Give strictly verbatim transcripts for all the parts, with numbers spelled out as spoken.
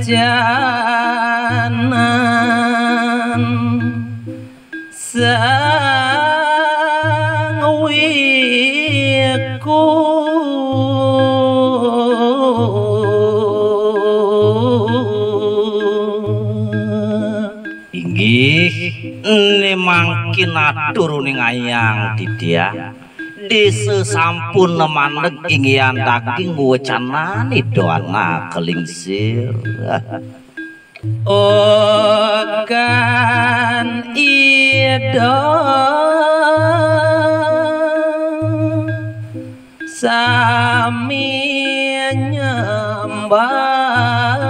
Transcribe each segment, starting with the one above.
Janan sang wiku. Inggih, ne mangkin atur uning ayang titiang. Dise sampun nemandeg inggihan daging wecanane doana kelingsir. Okan Ida sami nyembah.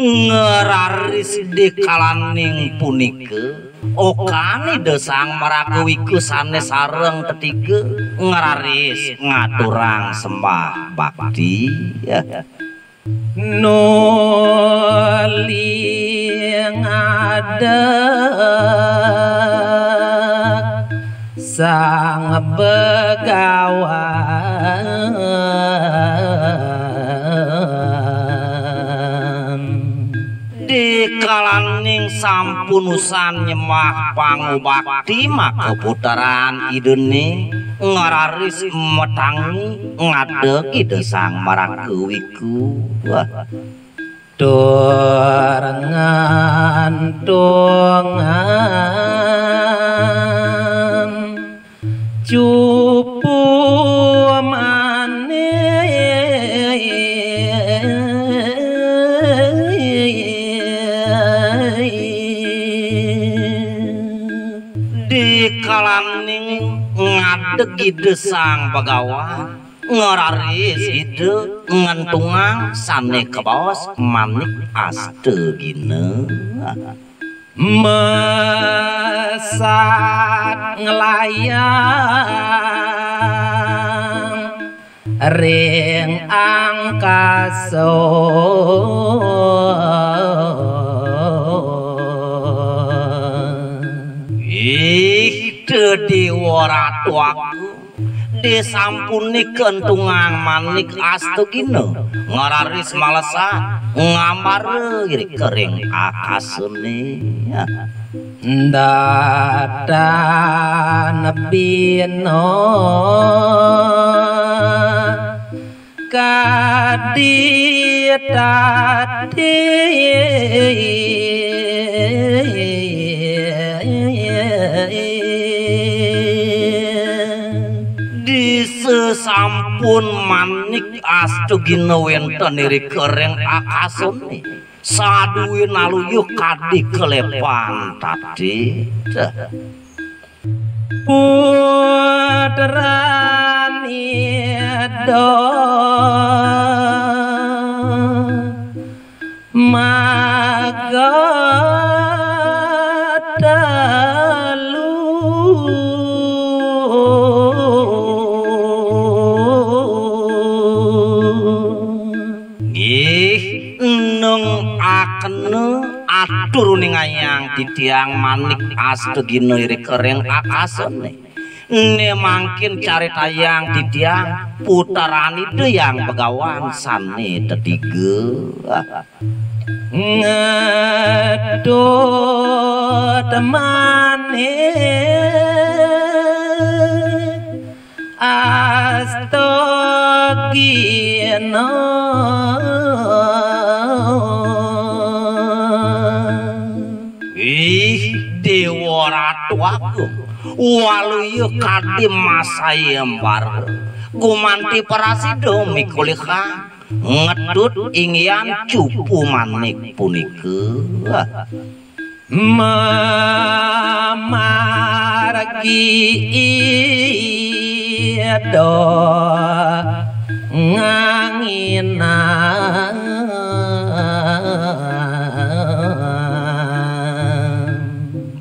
Ngeraris dikalaning punika, okan Ida Sang Maraga Wiku sane sareng tetiga ngeraris ngaturang sembah bakti. Nuli ngadeg Sang Begawan. Dikalaning sampun usan nyembah pangubakti, maka puteran Idane ngeraris matangi ngadeg Ida Sang Maraga Wiku. Wah. Tur ngantungan cupu manik. Dikalaning ngadeg Ida Sang Begawan, ngeraris Ida ngentungang sane kabaos manik astagina. Mesat nglayang ring angkasa. Ih, Dewa Ratu Agung, disampune kentungang manik astagina, ngeraris malesat ngambara ring akasane. Datan bina kadi tadi. Disesampun manik astagina wenten irika ring akasane, saduwin aluyuh kadi kelepan tadi. Putran Ida maka telu. Nggih, nung akena atur uning ayang titiang manik astagina irika ring akasane. Ne mangkin caritayang titiang puteran Ida Hyang Begawan sane tetiga. Ngetut manik astagina. Ih, Dewa Ratu Agung, waluya kadi masayembara, gumanti prasida mikolihang ngetut inggihan cupu manik punika. Mamargi Ida nganginan.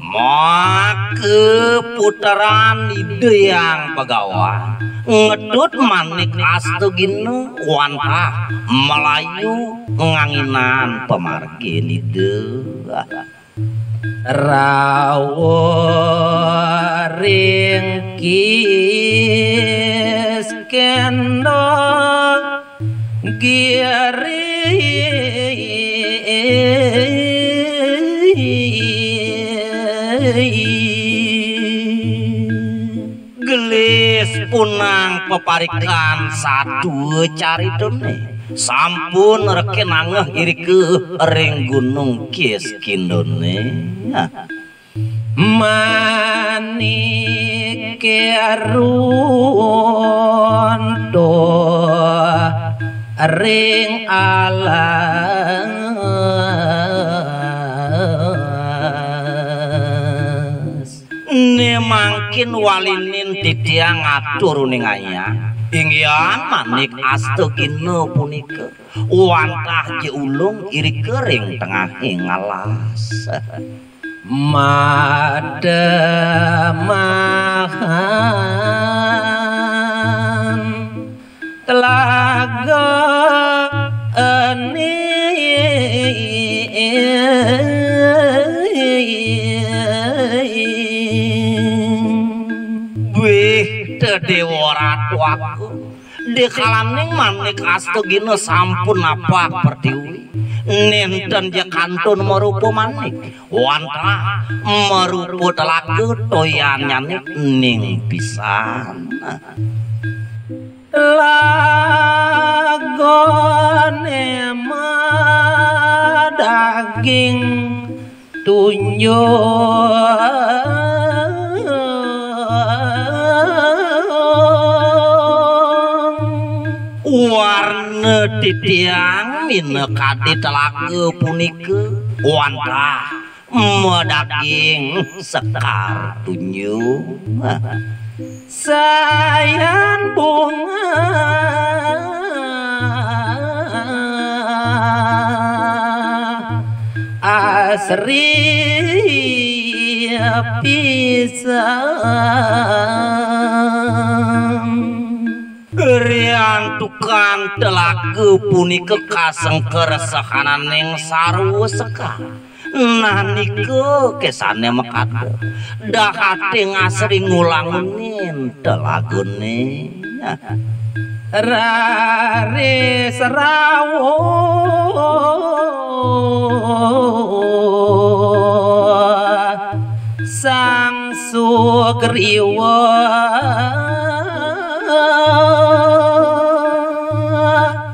Maka puteran Ida Hyang Begawan ngetut manik astagina wantah malayu nganginan pamargin Ida. Rawuh ring kis Kendo Giri. Gelis punang peparikan sadua caritane. Sampun reken angeh irika ring Gunung Kiskindane. Manike runtuh ring alas. Ne mangkin walinin titiang atur uning ayah. Inggihan manik astagina punika wantah ja ulung irika ring tengahing alas. Mademahan telaga eni. Wih, Dewa Ratu aku. Dikalaning manik astagina sampun napak pertiwi, nenten ja kantun marupa manik. Wantah marupa telaga toyannyane ning pisan. Lagane madaging tunjung. Warna titiang minakadi telaga punika wantah madaging sekar tunjung. Sayan bunga asri pisan. Riantukan telaga punika kasengkaresahananing sarwa sekar. Nah, nika kesane makada. Dahate ngasri ngulangunin telagane. Raris rawuh Sang Sugriwa.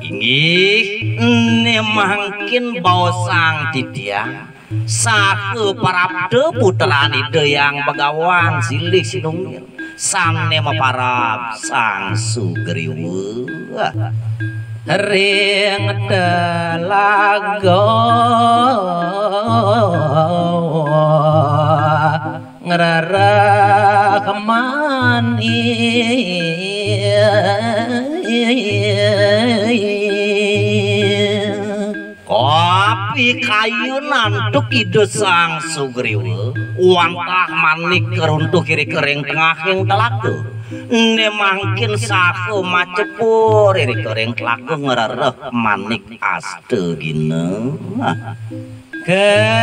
Inggih, ne mangkin baosang titiang. Saha parabda putran Ida Hyang Begawan silih sinunggil sane maparab Sang Sugriwa. Ring telaga ngrereh manik. Kapikayun antuk Ida Sang Sugriwa, wantah manik karuntuh irika ring tengahing telaga. Ne mangkin saha macepur irika ring telaga ngrereh manik astagina. Kagiatane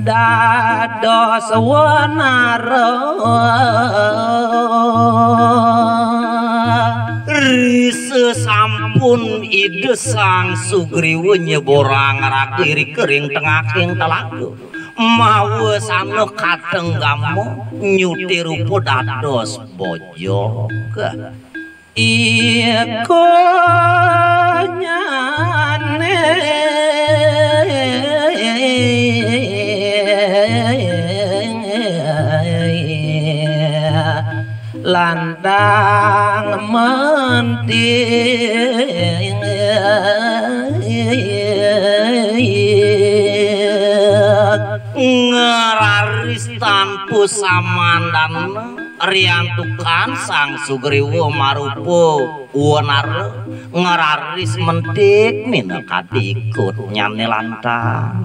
dados wanara. Risa sampun Ida Sang Sugriwa nyeborang raga irika ring tengahing telaga. Mawa sana katenggama nyuti rupa dados bojog. Ikonyane lantang mentik. Ngraris tanpa samandana. Riantukan Sang Sugriwa marupa wanara ngraris mentik minakadi ikutnyane lantang.